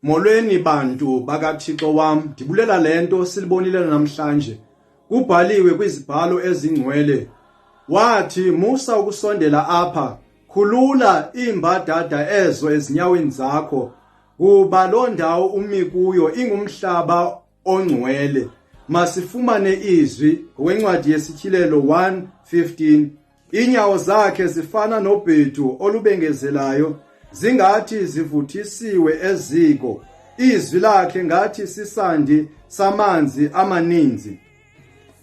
Molweni bantu bakaThixo wam, ndibulela le nto silibonile namhlanje. Kubhaliwe kwizibhalo ezingcwele, wathi musa ukusondela apha, khulula iimbadada ezo ezinyaweni zakho, kuba loo ndawo umi kuyo ingumhlaba ongcwele. Masifumane izwi ngokwencwadi yeSityhilelo 1:15. Iinyawo zakhe zifana nobhedu olubengezelayo, zingathi zivuthisiwe eziko. Izwi lakhe ngathi sisandi samanzi amaninzi.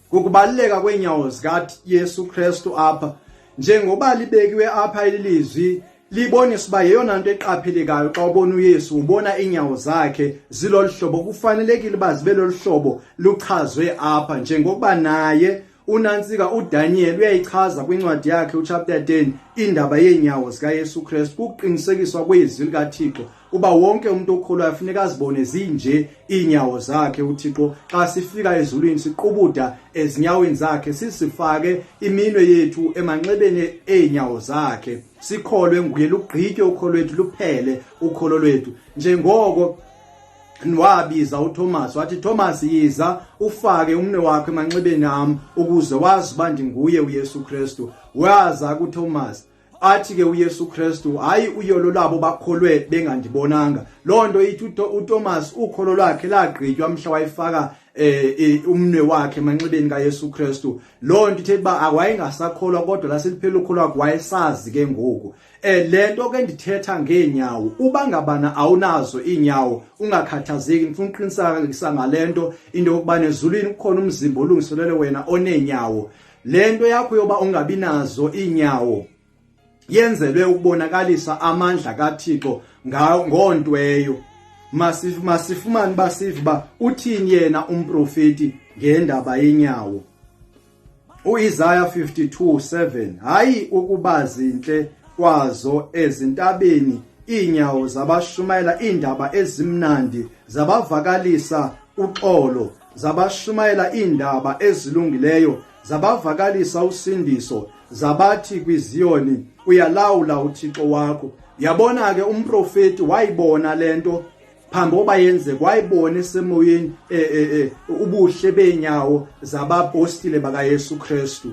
Kukubaluleka kweenyawo zikaYesu Kristu apha, njengoba libekiwe apha ilizwi libonisa uba yeyona nto eqaphelekayo xa ubona uYesu, ubona iinyawo zakhe zilolu hlobo. Kufanelekile uba zibe lolu hlobo luchazwe apha, njengokuba naye Unantsika uDaniel uyayichaza kwincwadi yakhe uchapter 10 indaba yeenyawo zikaYesu Kristu, kukuqinisekiswa kwezwi likaThixo uba wonke umuntu okholwayo funeka azibone zinje iinyawo zakhe uThixo. Xa sifika ezulwini siqubuda ezinyaweni zakhe, sisifake iminwe yethu emanxebeni eenyawo zakhe, sikholwe nguye, lugqitywe ukholo lwethu, luphele ukholo lwethu. Njengoko wabiza uThomas wathi, Thomas, yiza ufake umnwe wakho emanxebeni am ukuze wazi uba ndinguye uYesu Kristu. Waza kuThomas, athi ke uYesu Kristu, hayi, uyolo lwabo bakholwe bengandibonanga. Loo nto ithi uThomas ukholo lwakhe lagqitywa mhla wayefaka umnwe wakhe emanxebeni kaYesu Kristu. Loo nto ithetha uba wayengasakholwa, kodwa laseliphela ukholo lwakhe, wayesazi ke ngoku. Le nto ke ndithetha ngeenyawo, uba ngabana awunazo iinyawo ungakhathazeki. Ndifuna ukuqinisekisa ngale nto, into yokuba nezulwini kukhona umzimba olungiselelwe wena oneenyawo. Le nto yakho yoba ungabi nazo iinyawo yenzelwe ukubonakalisa amandla kaThixo ngontweyo. Masifumane uba sive uba uthini yena umprofeti ngendaba yenyawo. UIsaya 52:7, hayi ukuba zintle kwazo ezintabeni iinyawo zabashumayela iindaba ezimnandi, zabavakalisa uxolo, zabashumayela iindaba ezilungileyo, zabavakalisa usindiso, zabathi kwiZiyoni, uyalawula uThixo wakho. Yabona ke, umprofeti wayibona lento phambi koba yenzeke, wayibona esemoyeni ubuhle beenyawo zabapostile bakaYesu Kristu.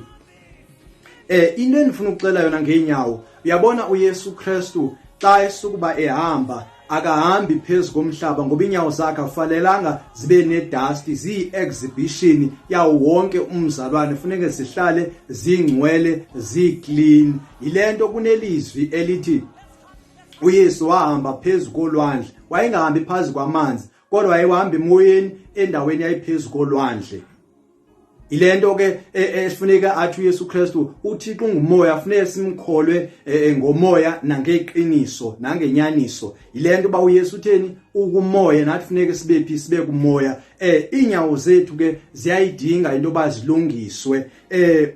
Into endifuna ukuxela yona ngeenyawo, uyabona uYesu Kristu xa esukuba ehamba akahambi phezu komhlaba, ngoba iinyawo zakhe afanelanga zibe nedust, ziyi-exhibition yawo wonke umzalwane, funeke zihlale zingcwele, ziclean. Yile nto kunelizwi elithi uYesu wahamba phezu kolwandle, wayengahambi phezu kwamanzi, kodwa wayehamba emoyeni endaweni yayiphezu kolwandle. Ile nto ke esifuneka athi uYesu Kristu, uThixo ungumoya, funeka simkholwe ngomoya nangeqiniso nangenyaniso. Yile nto uba uYesu utheni, ukumoya, nathi funeke sibe phi, sibe kumoya. Iinyawo zethu ke ziyayidinga into yoba zilungiswe.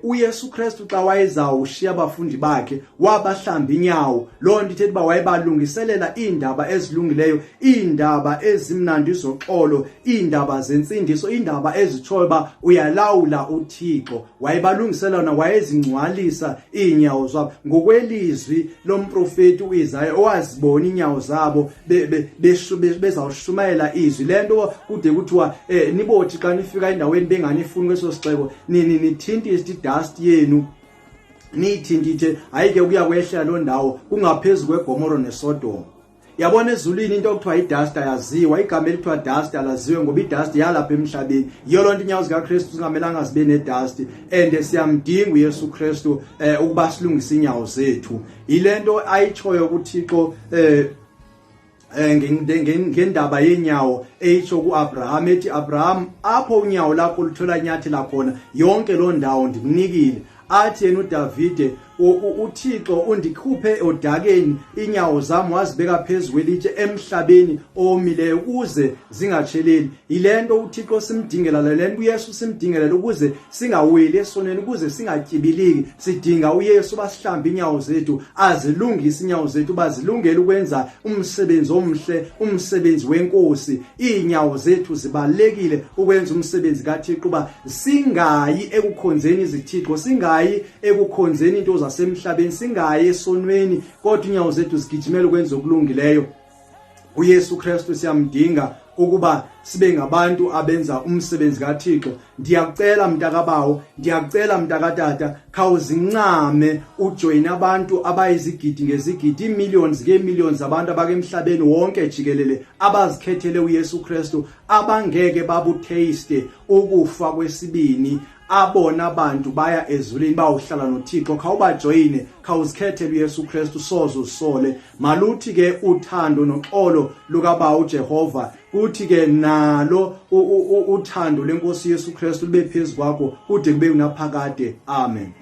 UYesu Kristu xa wayezawushiya abafundi bakhe wabahlamba inyawo. Loo nto ithetha uba wayebalungiselela iindaba ezilungileyo, iindaba ezimnandi zoxolo, iindaba zentsindiso, iindaba ezitshoyo uba uyalawula uThixo. Wayebalungisela na, wayezingcwalisa iinyawo zabo ngokwelizwi lomprofeti uIsaya owazibona iinyawo zabo bezawushumayela izwi. Le nto kude kuthiwa nibothi xa nifika endaweni benganifuni kweso sixeko, nini nithintise idust yenu, niyithintithe, hayi ke kuya kwehla loo ndawo kungaphezu kweGomoro neSodom. Yabona, ezulwini into okuthiwa idust ayaziwa, igama elithiwa dust alaziwe, ngoba idust yalapha emhlabeni. Yiyo loo nto iinyawo zikaKristu zingamelanga zibe nedust, and siyamdinga uYesu Kristu ukuba silungise iinyawo zethu. Yile nto ayitshoyo kuThixo ngendaba yenyawo, eyitsho kuAbraham, ethi, Abraham, apho unyawo lakho luthola nyathela khona, yonke loo ndawo ndikunikile. Athi yena uDavide, uThixo undikhuphe odakeni, inyawo zam wazibeka phezu kwelitshe emhlabeni owomileyo ukuze zingatsheleli. Yile nto uThixo simdingela, le nto uYesu simdingelela, ukuze singaweli esonweni, ukuze singatyibiliki. Sidinga uYesu basihlambe inyawo zethu, azilungise inyawo zethu bazilungele ukwenza umsebenzi omhle, umsebenzi wenkosi. Iinyawo zethu zibalulekile ukwenza umsebenzi kaThixo, uba singayi ekukhonzeni izithixo, singayi ekukhonzeni into zasemhlabeni, singayi esonweni, kodwa inyawo zethu zigijimela ukwenza okulungileyo. uYesu Kristu siyamdinga ukuba sibe ngabantu abenza umsebenzi kaThixo. Ndiyakucela mntakabawo, ndiyakucela mntakatata, khawuzincame ujoyine abantu abayizigidi ngezigidi, iimillions ngeemillions zabantu abakemhlabeni wonke jikelele abazikhethele uYesu Kristu, abangeke babutheyiste ukufa kwesibini. Abona bantu baya ezulwini bawuhlala noThixo. Khawubajoyine, khawuzikhethele uYesu Kristu, soze usole. Maluthi ke uthando noxolo lukaBawo uJehova, kuthi ke nalo uthando lenkosi Yesu Kristu lube phezu kwakho kude kube unaphakade. Amen.